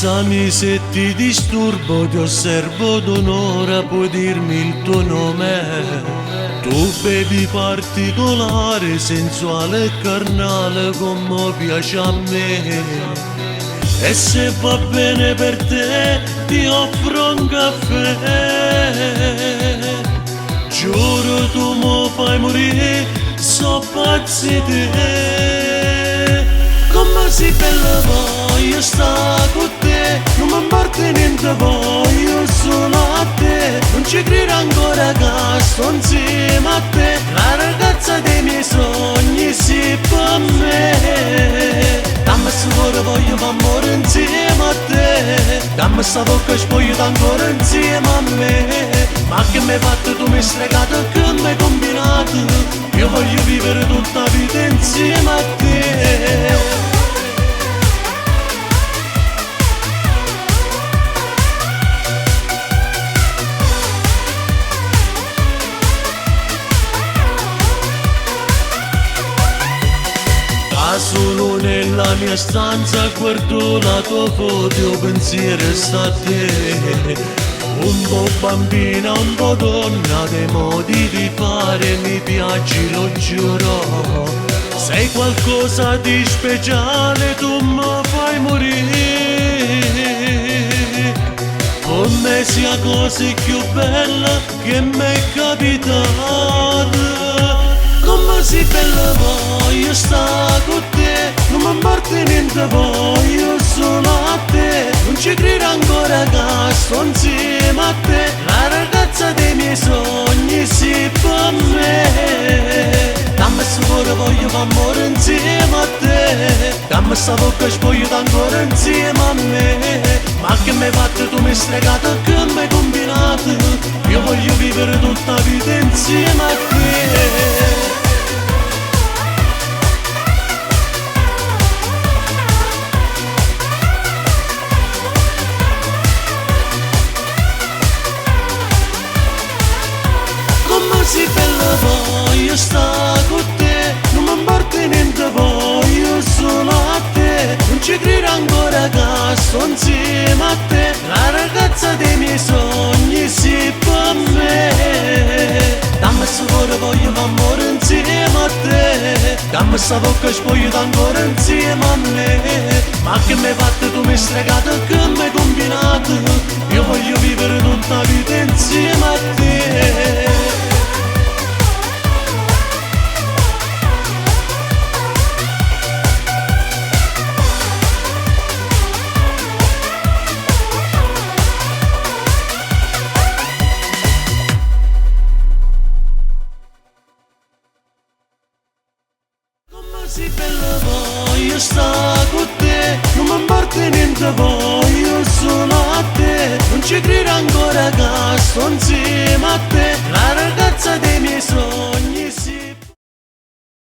Scusami se ti disturbo, ti osservo d'un'ora, puoi dirmi il tuo nome. Tu baby particolare, sensuale e carnale come piace a me. E se va bene per te, ti offro un caffè. Giuro tu mi fai morire, so pazzi te. Come si bella voglio sta con te, non mi importa niente, voglio solo a te. Non ci credo ancora che sto insieme a te, la ragazza dei miei sogni si per me. Dammi sto cuore, voglio fare amore insieme a te. Dammi sta bocca spogliata ancora insieme a me. Ma che mi hai fatto, tu mi hai stregato, che mi hai combinato? Io voglio vivere tutta la vita insieme a te. Da solo nella mia stanza guardo la tua foto e pensiero sta a te. Un po' bambina, un po' donna, dei modi di fare mi piaci, lo giuro. Sei qualcosa di speciale, tu mi fai morire. Come sia cosa più bella che mi è capitata. Come si bella voglio sta con te, non mi importa niente, voglio solo a te. Non ci credo ancora che sto insieme a te, la ragazza dei miei sogni si per me. Dammi sto cuore, voglio fare amore insieme a te. Dammi sta bocca spogliata ancora insieme a me. Ma che mi hai fatto, tu mi hai stregato, che mi hai combinato? Io voglio vivere tutta la vita insieme a te. Come si bella voglio sta con te, non mi importa niente, voglio solo a te. Non ci credo ancora che sto insieme a te, la ragazza dei miei sogni si per me. Dammi sto cuore, voglio fare amore insieme a te. Dammi sta bocca spogliata ancora insieme a me. Ma che mi hai fatto, tu mi hai stregato, che mi hai combinato? Io voglio vivere tutta la vita insieme a te. Come si bella voglio sta con te, non mi importa niente, voglio solo a te. Non ci credo ancora che sto insieme a te, la ragazza dei miei sogni.